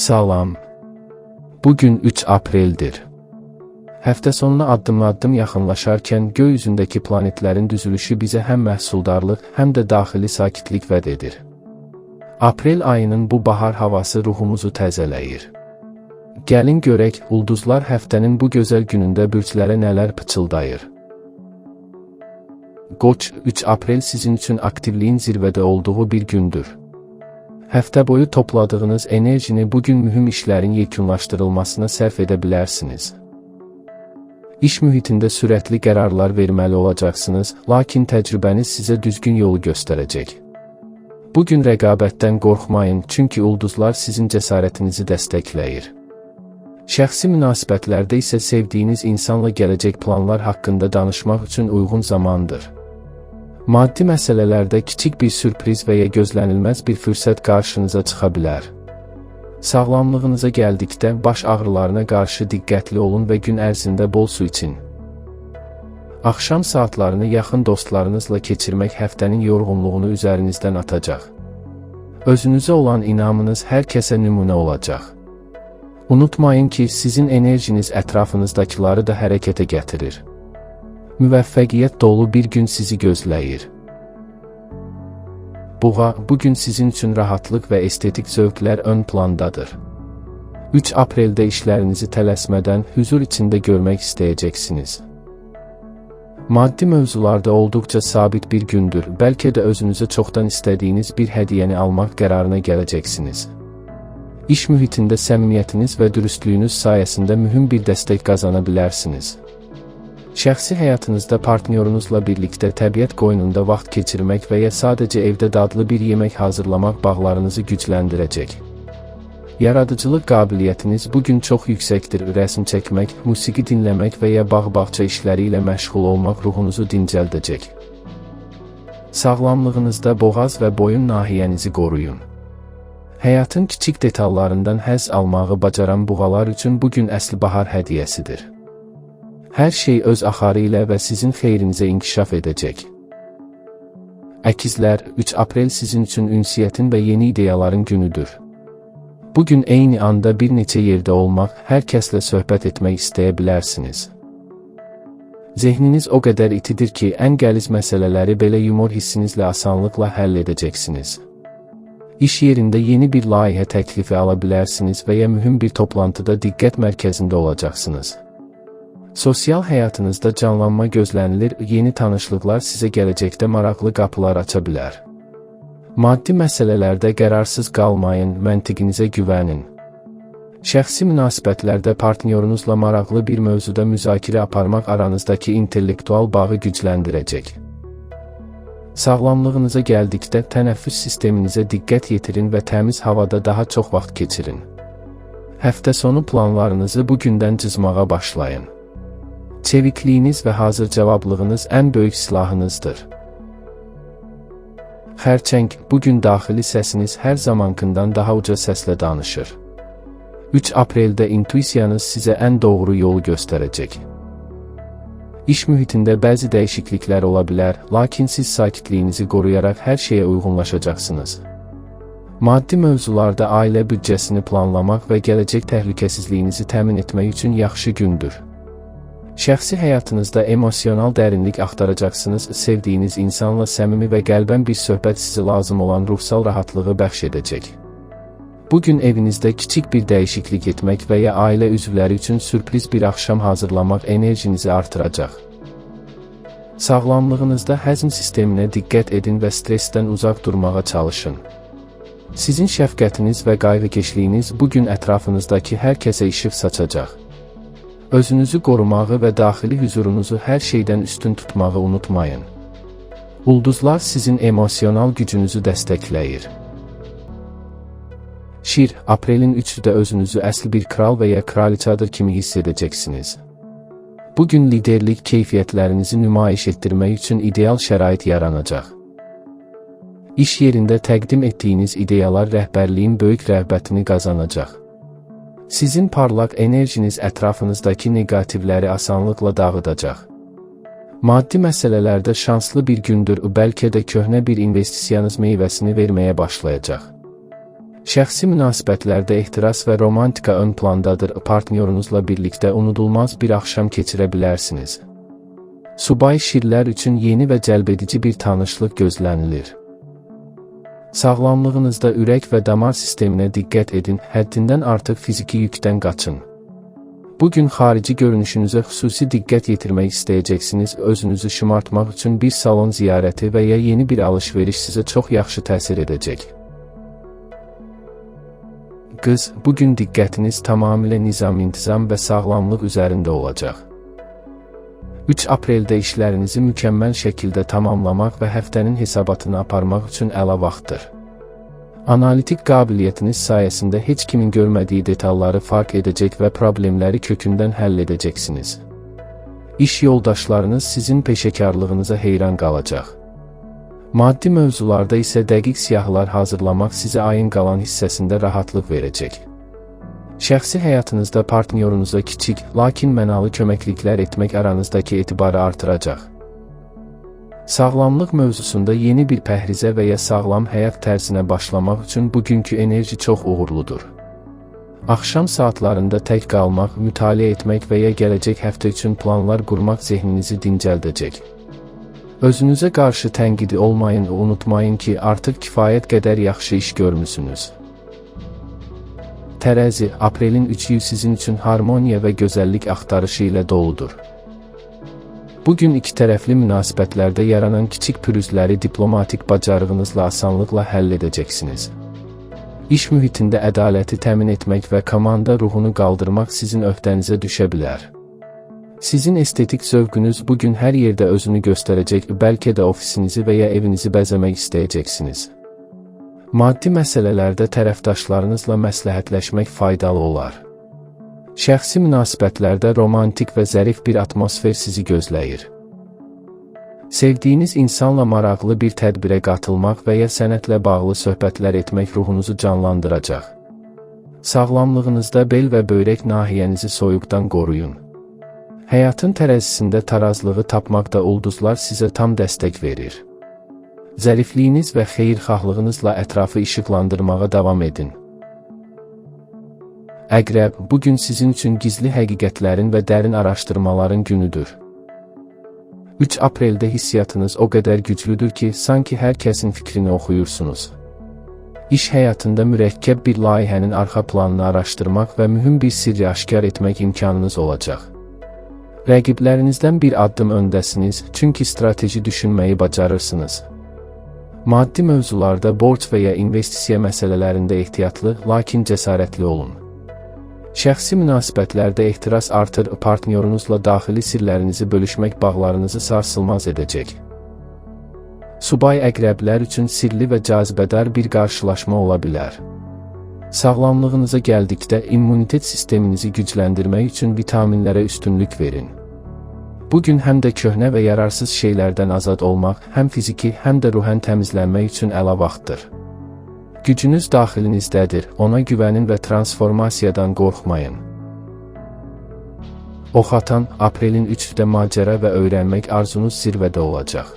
Salam. Bugün 3 apreldir. Həftə sonuna addım-addım yaxınlaşarkən göy üzündəki planetlərin düzülüşü bizə həm məhsuldarlıq, həm də daxili sakitlik vəd edir. Aprel ayının bu bahar havası ruhumuzu təzələyir. Gəlin görək, ulduzlar həftənin bu gözəl günündə bürclərə nələr pıçıldayır. Qoç, 3 aprel sizin üçün aktivliyin zirvədə olduğu bir gündür. Həftə boyu topladığınız enerjini bugün mühüm işlərin yekunlaşdırılmasına sərf edə bilərsiniz. İş mühitində sürətli qərarlar verməli olacaqsınız, lakin təcrübəniz sizə düzgün yolu göstərəcək. Bu gün rəqabətdən qorxmayın, çünki ulduzlar sizin cəsarətinizi dəstəkləyir. Şəxsi münasibətlərdə isə sevdiyiniz insanla gələcək planlar haqqında danışmaq üçün uyğun zamandır. Maddi məsələlərdə kiçik bir sürpriz və ya gözlənilməz bir fürsət qarşınıza çıxa bilər. Sağlamlığınıza gəldikdə baş ağrılarına qarşı diqqətli olun və gün ərzində bol su için. Axşam saatlarını yaxın dostlarınızla keçirmək həftənin yorğunluğunu üzərinizdən atacaq. Özünüzə olan inamınız hər kəsə nümunə olacaq. Unutmayın ki, sizin enerjiniz ətrafınızdakıları da hərəkətə gətirir. Müvəffəqiyyət dolu bir gün sizi gözləyir. Buğa, bugün sizin üçün rahatlıq və estetik zövqlər ön plandadır. 3 apreldə işlərinizi tələsmədən hüzur içində görmək istəyəcəksiniz. Maddi mövzularda olduqca sabit bir gündür. Bəlkə də özünüzə çoxdan istədiyiniz bir hədiyyəni almaq qərarına gələcəksiniz. İş mühitində səmimiyyətiniz və dürüstlüyünüz sayəsində mühüm bir dəstək qazana bilərsiniz. Şəxsi həyatınızda partnyorunuzla birlikdə təbiət qoynunda vaxt keçirmək və ya sadəcə evdə dadlı bir yemək hazırlamaq bağlarınızı gücləndirəcək. Yaradıcılıq qabiliyyətiniz bugün çox yüksəkdir. Rəsm çəkmək, musiqi dinləmək və ya bağ-bağça işləri ilə məşğul olmaq ruhunuzu dincəldəcək. Sağlamlığınızda boğaz və boyun nahiyənizi qoruyun. Həyatın kiçik detallarından həzz almağı bacaran buğalar üçün bugün əsl bahar hədiyyəsidir. Hər şey öz axarı ilə və sizin xeyrinizə inkişaf edəcək. Əkizlər, 3 aprel sizin üçün ünsiyyətin və yeni ideyaların günüdür. Bugün eyni anda bir neçə yerdə olmaq, hər kəslə söhbət etmək istəyə bilərsiniz. Zehniniz o qədər itidir ki, ən qəliz məsələləri belə yumor hissinizlə asanlıqla həll edəcəksiniz. İş yerində yeni bir layihə təklifi ala bilərsiniz və ya mühüm bir toplantıda diqqət mərkəzində olacaqsınız. Sosial həyatınızda canlanma gözlənilir, yeni tanışlıqlar sizə gələcəkdə maraqlı qapılar aça bilər. Maddi məsələlərdə qərarsız qalmayın, məntiqinizə güvənin. Şəxsi münasibətlərdə partnyorunuzla maraqlı bir mövzuda müzakirə aparmaq aranızdakı intellektual bağı gücləndirəcək. Sağlamlığınıza gəldikdə tənəffüs sisteminizə diqqət yetirin və təmiz havada daha çox vaxt keçirin. Həftə sonu planlarınızı bugündən cızmağa başlayın. Çevikliyiniz və hazır cavablığınız ən böyük silahınızdır. Xərçəng, bugün daxili səsiniz hər zamankından daha uca səslə danışır. 3 apreldə intuisiyanız sizə ən doğru yolu göstərəcək. İş mühitində bəzi dəyişikliklər ola bilər, lakin siz sakitliyinizi qoruyaraq hər şeyə uyğunlaşacaqsınız. Maddi mövzularda ailə büdcəsini planlamaq və gələcək təhlükəsizliyinizi təmin etmək üçün yaxşı gündür. Şəxsi həyatınızda emosional dərinlik axtaracaqsınız, sevdiyiniz insanla səmimi və qəlbən bir söhbət sizə lazım olan ruhsal rahatlığı bəxş edəcək. Bugün evinizdə kiçik bir dəyişiklik etmək və ya ailə üzvləri üçün sürpriz bir axşam hazırlamaq enerjinizi artıracaq. Sağlamlığınızda həzm sisteminə diqqət edin və stressdən uzaq durmağa çalışın. Sizin şəfqətiniz və qayğıkeşliyiniz bugün ətrafınızdakı hər kəsə işıq saçacaq. Özünüzü qorumağı və daxili hüzurunuzu hər şeydən üstün tutmağı unutmayın. Ulduzlar sizin emosional gücünüzü dəstəkləyir. Şir, aprelin 3-də özünüzü əsl bir kral və ya kraliçadır kimi hiss edəcəksiniz. Bugün liderlik keyfiyyətlərinizi nümayiş etdirmək üçün ideal şərait yaranacaq. İş yerində təqdim etdiyiniz ideyalar rəhbərliyin böyük rəğbətini qazanacaq. Sizin parlaq enerjiniz ətrafınızdakı neqativləri asanlıqla dağıdacaq. Maddi məsələlərdə şanslı bir gündür, bəlkə də köhnə bir investisiyanız meyvəsini verməyə başlayacaq. Şəxsi münasibətlərdə ehtiras və romantika ön plandadır. Partnyorunuzla birlikdə unudulmaz bir axşam keçirə bilərsiniz. Subay şirlər üçün yeni və cəlbedici bir tanışlıq gözlənilir. Sağlamlığınızda ürək və damar sisteminə diqqət edin, həddindən artıq fiziki yükdən qaçın. Bu gün xarici görünüşünüzə xüsusi diqqət yetirmək istəyəcəksiniz. Özünüzü şımartmaq üçün bir salon ziyarəti və ya yeni bir alış-veriş sizə çox yaxşı təsir edəcək. Qız, bugün diqqətiniz tamamilə nizam-intizam və sağlamlıq üzərində olacaq. 3 apreldə işlərinizi mükəmməl şəkildə tamamlamaq və həftənin hesabatını aparmaq üçün əla vaxtdır. Analitik qabiliyyətiniz sayəsində heç kimin görmədiyi detalları fark edəcək və problemləri kökündən həll edəcəksiniz. İş yoldaşlarınız sizin peşəkarlığınıza heyran qalacaq. Maddi mövzularda isə dəqiq siyahılar hazırlamaq sizə ayın qalan hissəsində rahatlıq verəcək. Şəxsi həyatınızda partnyorunuza kiçik, lakin mənalı köməkliklər etmək aranızdakı etibarı artıracaq. Sağlamlıq mövzusunda yeni bir pəhrizə və ya sağlam həyat tərzinə başlamaq üçün bugünkü enerji çox uğurludur. Axşam saatlarında tək qalmaq, mütaliə etmək və ya gələcək həftə üçün planlar qurmaq zehninizi dincəldəcək. Özünüzə qarşı tənqidi olmayın, unutmayın ki, artıq kifayət qədər yaxşı iş görmüsünüz. Tərəzi, aprelin 3-ü sizin üçün harmoniya və gözəllik axtarışı ilə doludur. Bugün iki tərəfli münasibətlərdə yaranan kiçik pürüzləri diplomatik bacarığınızla asanlıqla həll edəcəksiniz. İş mühitində ədaləti təmin etmək və komanda ruhunu qaldırmaq sizin öhdənizə düşə bilər. Sizin estetik zövqünüz bugün hər yerdə özünü göstərəcək, bəlkə də ofisinizi və ya evinizi bəzəmək istəyəcəksiniz. Maddi məsələlərdə tərəfdaşlarınızla məsləhətləşmək faydalı olar. Şəxsi münasibətlərdə romantik və zərif bir atmosfer sizi gözləyir. Sevdiyiniz insanla maraqlı bir tədbirə qatılmaq və ya sənətlə bağlı söhbətlər etmək ruhunuzu canlandıracaq. Sağlamlığınızda bel və böyrək nahiyənizi soyuqdan qoruyun. Həyatın tərəzisində tarazlığı tapmaqda ulduzlar sizə tam dəstək verir. Zərifliyiniz və xeyirxahlığınızla ətrafı işıqlandırmağa davam edin. Əqrəb, bugün sizin üçün gizli həqiqətlərin və dərin araşdırmaların günüdür. 3 apreldə hissiyatınız o qədər güclüdür ki, sanki hər kəsin fikrini oxuyursunuz. İş həyatında mürəkkəb bir layihənin arxa planını araşdırmaq və mühüm bir sirri aşkar etmək imkanınız olacaq. Rəqiblərinizdən bir addım öndəsiniz, çünki strateji düşünməyi bacarırsınız. Maddi mövzularda borc və ya investisiya məsələlərində ehtiyatlı, lakin cəsarətli olun. Şəxsi münasibətlərdə ehtiras artır, partnyorunuzla daxili sirlərinizi bölüşmək bağlarınızı sarsılmaz edəcək. Subay əqrəblər üçün sirli və cazibədar bir qarşılaşma ola bilər. Sağlamlığınıza gəldikdə immunitet sisteminizi gücləndirmək üçün vitaminlərə üstünlük verin. Bugün həm də köhnə və yararsız şeylərdən azad olmaq, həm fiziki, həm də ruhən təmizlənmək üçün əla vaxtdır. Gücünüz daxilinizdədir, ona güvənin və transformasiyadan qorxmayın. Oxatan, aprelin 3-də macəra və öyrənmək arzunuz zirvədə olacaq.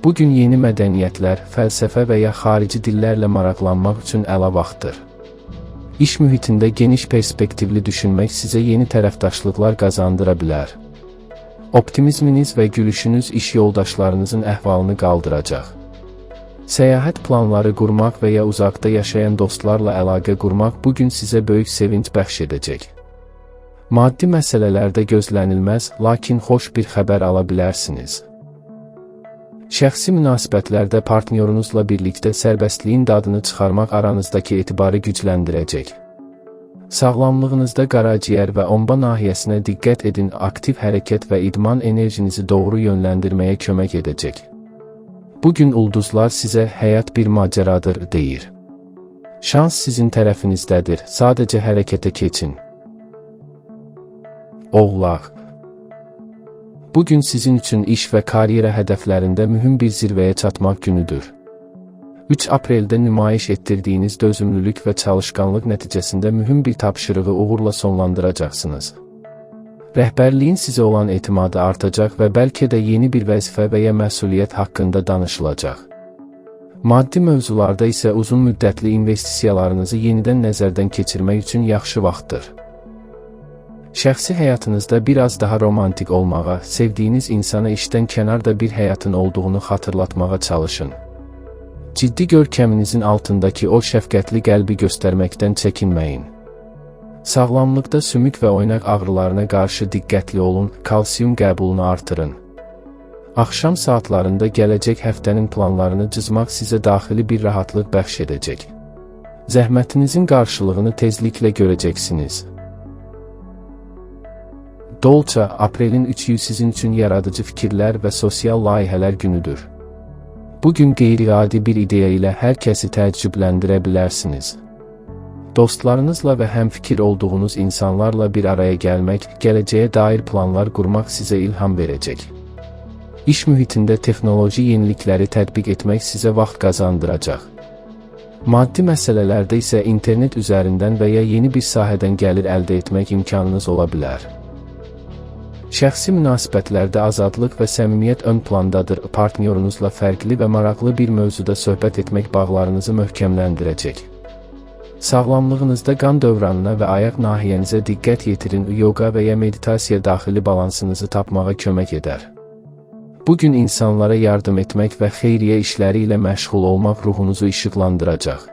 Bugün yeni mədəniyyətlər, fəlsəfə və ya xarici dillərlə maraqlanmaq üçün əla vaxtdır. İş mühitində geniş perspektivli düşünmək sizə yeni tərəfdaşlıqlar qazandıra bilər. Optimizminiz və gülüşünüz iş yoldaşlarınızın əhvalını qaldıracaq. Səyahət planları qurmaq və ya uzaqda yaşayan dostlarla əlaqə qurmaq bugün sizə böyük sevinç bəxş edəcək. Maddi məsələlərdə gözlənilməz, lakin xoş bir xəbər ala bilərsiniz. Şəxsi münasibətlərdə partnyorunuzla birlikdə sərbəstliyin dadını çıxarmaq aranızdakı etibarı gücləndirəcək. Sağlamlığınızda qaraciyər və omba nahiyəsinə diqqət edin, aktiv hərəkət və idman enerjinizi doğru yönləndirməyə kömək edəcək. Bugün ulduzlar sizə həyat bir macəradır deyir. Şans sizin tərəfinizdədir, sadəcə hərəkətə keçin. Oğlaq. Bugün sizin üçün iş və karyera hədəflərində mühüm bir zirvəyə çatmaq günüdür. 3 apreldə nümayiş etdirdiyiniz dözümlülük və çalışqanlıq nəticəsində mühüm bir tapşırığı uğurla sonlandıracaqsınız. Rəhbərliyin sizə olan etimadı artacaq və bəlkə də yeni bir vəzifə və ya məsuliyyət haqqında danışılacaq. Maddi mövzularda isə uzun müddətli investisiyalarınızı yenidən nəzərdən keçirmək üçün yaxşı vaxtdır. Şəxsi həyatınızda biraz daha romantik olmağa, sevdiyiniz insana işdən kənarda bir həyatın olduğunu xatırlatmağa çalışın. Ciddi görkəminizin altındakı o şəfqətli qəlbi göstərməkdən çəkinməyin. Sağlamlıqda sümük və oynaq ağrılarına qarşı diqqətli olun, kalsium qəbulunu artırın. Axşam saatlarında gələcək həftənin planlarını cızmaq sizə daxili bir rahatlıq bəxş edəcək. Zəhmətinizin qarşılığını tezliklə görəcəksiniz. Dolça, aprelin 3-ü sizin üçün yaradıcı fikirlər və sosial layihələr günüdür. Bu gün qeyri-adi bir ideya ilə hər kəsi təəccübləndirə bilərsiniz. Dostlarınızla və həmfikir olduğunuz insanlarla bir araya gəlmək, gələcəyə dair planlar qurmaq sizə ilham verəcək. İş mühitində texnoloji yenilikləri tətbiq etmək sizə vaxt qazandıracaq. Maddi məsələlərdə isə internet üzərindən və ya yeni bir sahədən gəlir əldə etmək imkanınız ola bilər. Şəxsi münasibətlərdə azadlıq və səmimiyyət ön plandadır. Partnyorunuzla fərqli və maraqlı bir mövzuda söhbət etmək bağlarınızı möhkəmləndirəcək. Sağlamlığınızda qan dövranına və ayaq nahiyənizə diqqət yetirin. Yoga və ya meditasiya daxili balansınızı tapmağa kömək edər. Bu gün insanlara yardım etmək və xeyriyyə işləri ilə məşğul olmaq ruhunuzu işıqlandıracaq.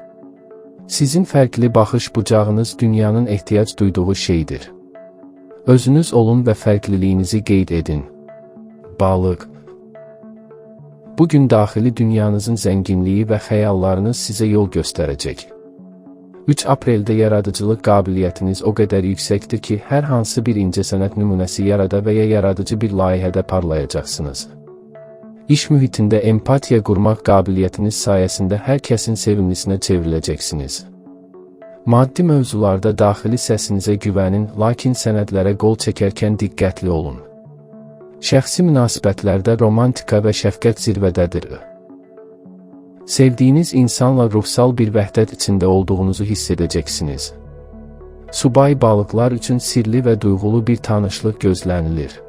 Sizin fərqli baxış bucağınız dünyanın ehtiyac duyduğu şeydir. Özünüz olun və fərqliliyinizi qeyd edin. Balıq. Bu gün daxili dünyanızın zənginliyi və xəyallarınız sizə yol göstərəcək. 3 apreldə yaradıcılıq qabiliyyətiniz o qədər yüksəkdir ki, hər hansı bir incəsənət nümunəsi yarada və ya yaradıcı bir layihədə parlayacaqsınız. İş mühitində empatiya qurmaq qabiliyyətiniz sayəsində hər kəsin sevimlisinə çevriləcəksiniz. Maddi mövzularda daxili səsinizə güvənin, lakin sənədlərə qol çəkərkən diqqətli olun. Şəxsi münasibətlərdə romantika və şəfqət zirvədədir. Sevdiyiniz insanla ruhsal bir vəhdət içində olduğunuzu hiss edəcəksiniz. Subay balıqlar üçün sirli və duyğulu bir tanışlıq gözlənilir.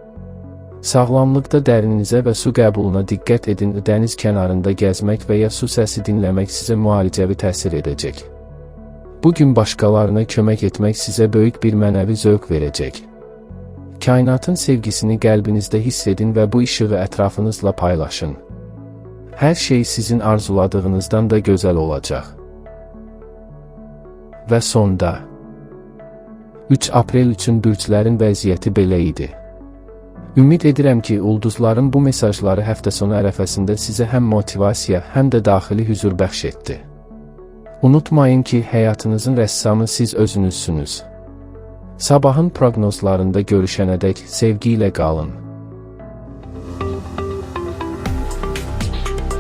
Sağlamlıqda dərinizə və su qəbuluna diqqət edin. Dəniz kənarında gəzmək və ya su səsi dinləmək sizə müalicəvi təsir edəcək. Bu gün başqalarına kömək etmək sizə böyük bir mənəvi zövq verəcək. Kainatın sevgisini qəlbinizdə hiss edin və bu işığı ətrafınızla paylaşın. Hər şey sizin arzuladığınızdan da gözəl olacaq. Və sonda 3 aprel üçün bürclərin vəziyyəti belə idi. Ümid edirəm ki, ulduzların bu mesajları həftə sonu ərəfəsində sizə həm motivasiya, həm də daxili hüzur bəxş etdi. Unutmayın ki, həyatınızın rəssamı siz özünüzsünüz. Sabahın proqnozlarında görüşənədək sevgi ilə qalın.